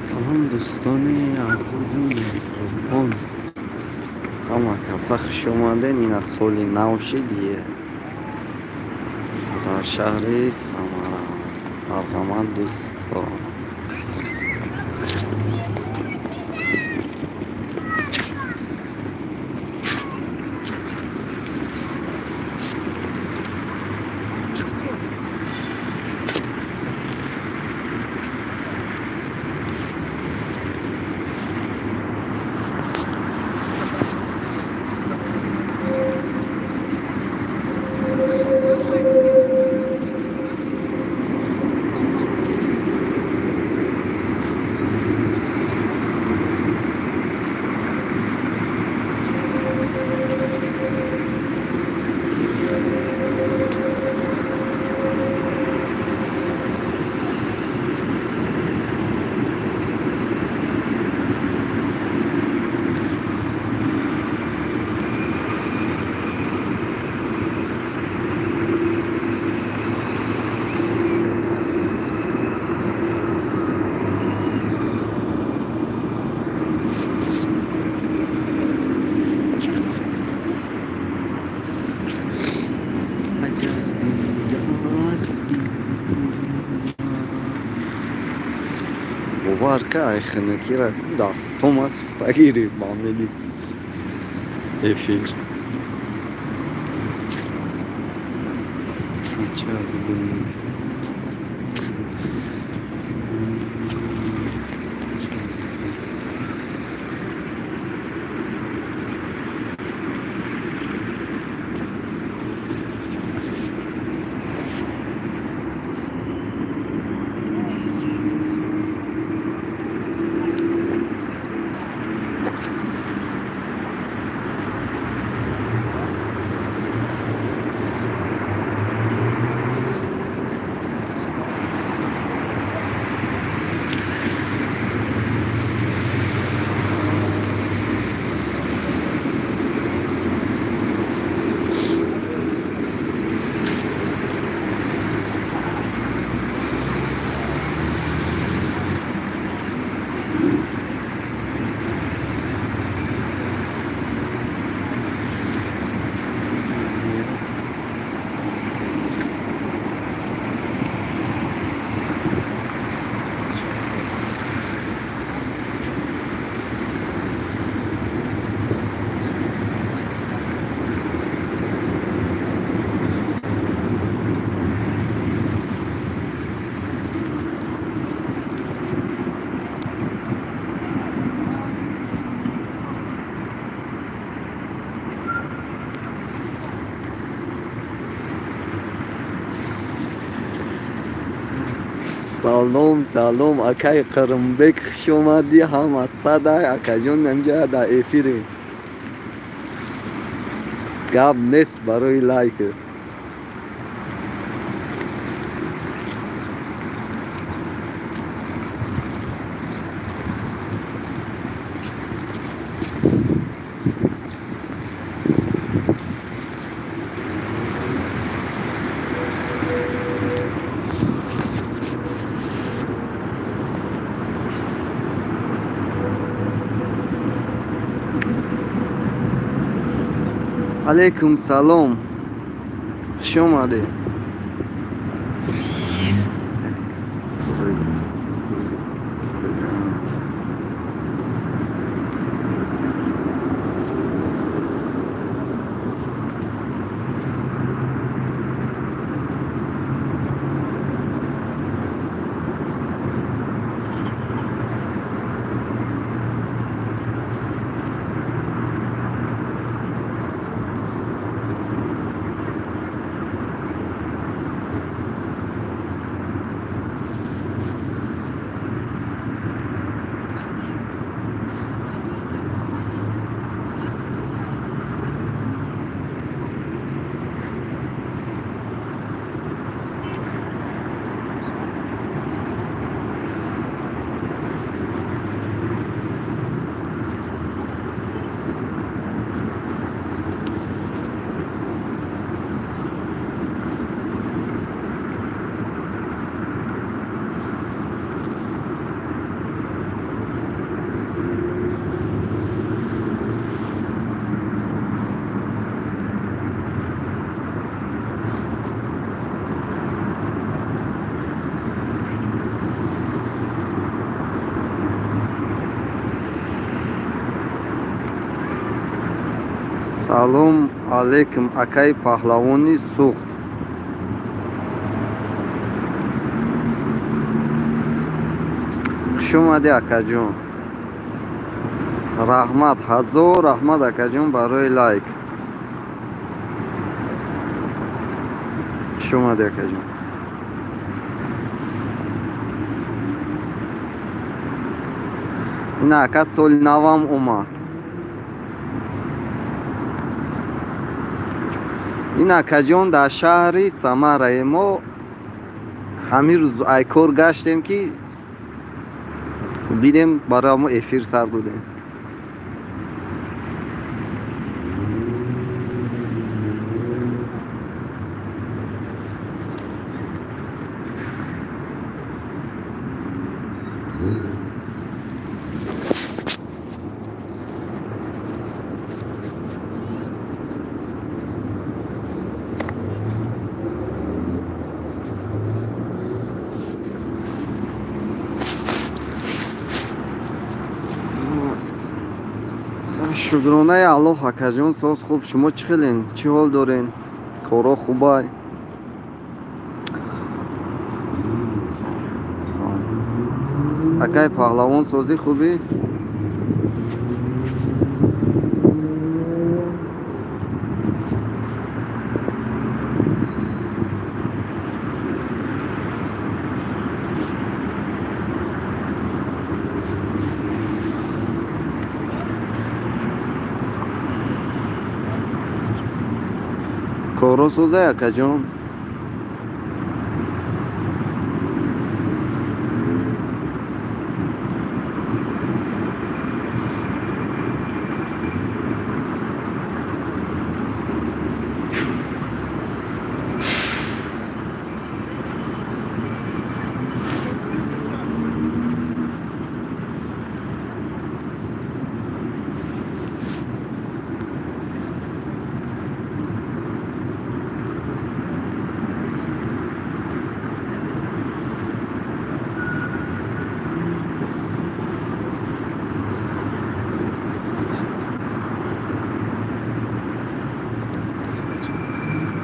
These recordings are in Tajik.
Салом, дӯстони азизу меҳрубон, ҳама каса хуш омадед. Ина соли нав шид дар шаҳри Самара. Марҳамат, дӯстон. Бовар ка, ай хунукира дастом сӯхта гирифт ба умеди эфир. Аҷаб. Салом, салом, акай Қирымбек, хуш омадӣ. Ҳамат садай, акаҷон, инҷа дар эфирем. Гап нест барои лайк. Алейкум салом, хуш омадед. Салом алейкум, акаи паҳлавони Суғд. Хуш омадӣ, акаҷон. Раҳмат, ҳазор раҳмат, акаҷон, барои лайк. Хуш омадӣ, акаҷон. Ина, ака, соли навам омад. Ин, акаҷон, дар шаҳри Самарае. Мо ҳамин рӯз ай кор гаштем, ки бидем, барои мо эфир сар додем. Шукронаи Аллоҳ, акаҷон, соз, хуб. Шумо чӣ хелен, чӣ ҳол дорен? Коро хубай? Акай паҳлавон, созӣ, хубӣ? Коро созай, акаҷон?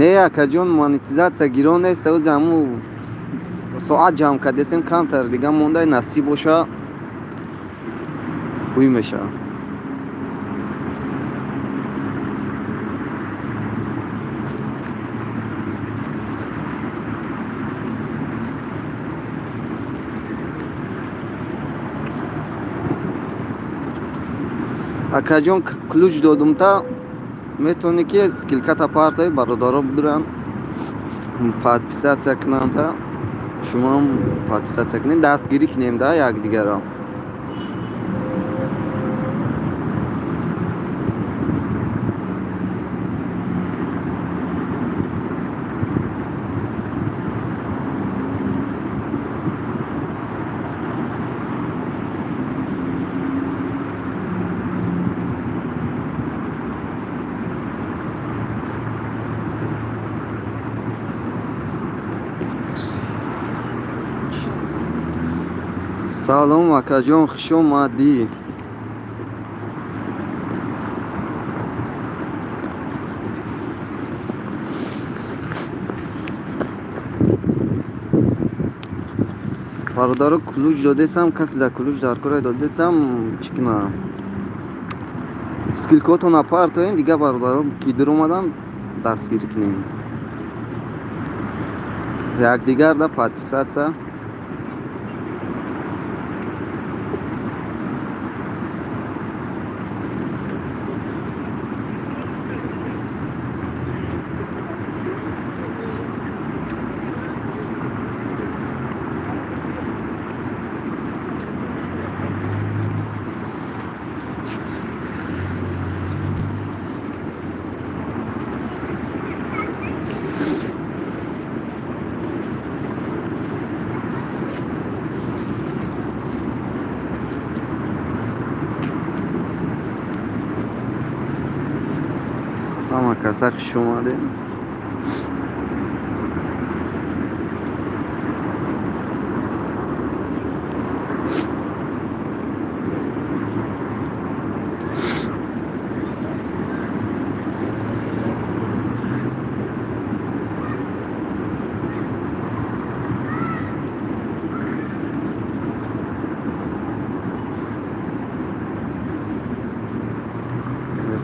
Не, акаҷон, монетизатсия гирон нест. Ози ҳаму соат ҷамъ кардесем, камтар дига мондай. Насиб боша, ҳуй мешава. Акаҷон, ключ додумта, метавонӣ ки ссылка та партои, бародаро бидуранд, подписаться кунанда. Шумоам подписаться кунед, дастгирӣ кунем да якдигарро. Салом, акаҷон, хуш омадӣ. Бародаро, ключ додесам, касе дар ключ дар кора додесам, чӣ кунам? Ссылка отона партоем, дига бародаро ки дур омадан, дастгирӣ кунем якдигар да подписаться. Ҳама каса хуш омадем.